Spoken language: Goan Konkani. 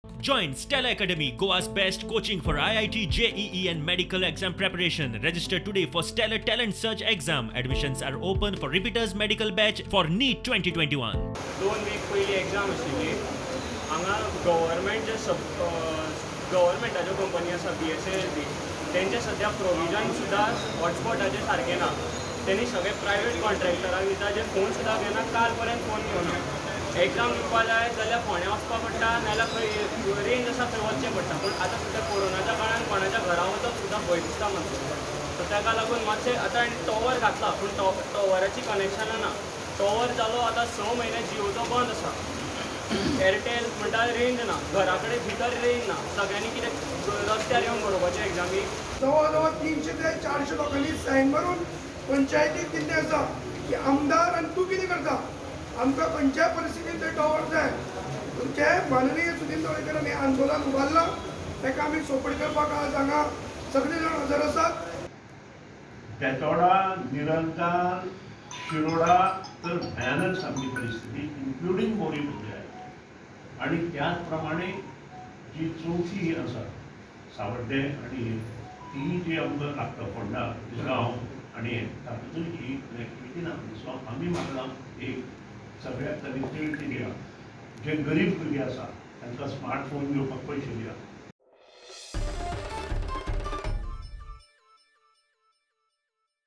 Join Stella Academy, Goa's best coaching for IIT, JEE and medical exam preparation. Register today for Stellar Talent Search exam. Admissions are open for repeaters medical batch for NEET 2021. 2 week पयलीं एग्जाम आशिल्ली. हांगा गव्हर्मेंट जे सब गव्हर्मेंटाच्यो कंपनी आसा, बीएसएनएल बी, तेंचे सद्या प्रोविजन सुद्दां हॉटस्पॉटाचें सारकें ना. तेणी सगळे प्रायवेट कॉन्ट्रॅक्टरांक दिता, जे फोन सुद्दां घेना. काल पर्यंत फोन घेवना. एग्जाम दिवपा जाय जाल्यार फोंड्या वचपा पडटा, नाजाल्यार खंय रेंज आसा थंय वचचें पडटा. पूण आतां सद्या कोरोनाच्या काळान कोणाच्या घरा वचप सुद्दां भंय दिसता मातसो. सो ताका लागून मातशें आतां टॉवर घातला, पूण टॉवराची कनेक्शनां ना. टॉवर जालो आतां 6 म्हयने जियोचो बंद आसा. एरटेल म्हणटा रेंज ना, घरा कडेन भितर रेंज ना. सगळ्यांनी कितें रस्त्यार येवन बरोवपाचें एग्जामी. जवळ जवळ 300 ते 400 लोकांनी सायन मारून पंचायतीक दिल्लें आसा की आमदार आनी तूं कितें करता, आमकां खंयच्याय परिस्थितीन ते टॉवर जाय. तुमचे माननीय सुदिन ढवळीकर हें आंदोलन उबारलां, ताका आमी सपोर्ट करपाक आज हांगा सगळे जाण हजर आसात. बेतोडा, निरंकाल, शिरोडा तर भयानक सामकी परिस्थिती, इन्क्लुडींग बोरी पंचायत. आणि त्याच प्रमाणे जी चौथी आसा सावड्डें आनी ती जी आमकां लागता फोंडा गांव आनी तातूंत ही कनेक्टिविटी ना. सो आमी मागलां एक सगळ्याक कनेक्टिविटी दिया. जे गरीब भुरगे आसा तांकां स्मार्टफोन घेवपाक पयशे दिया.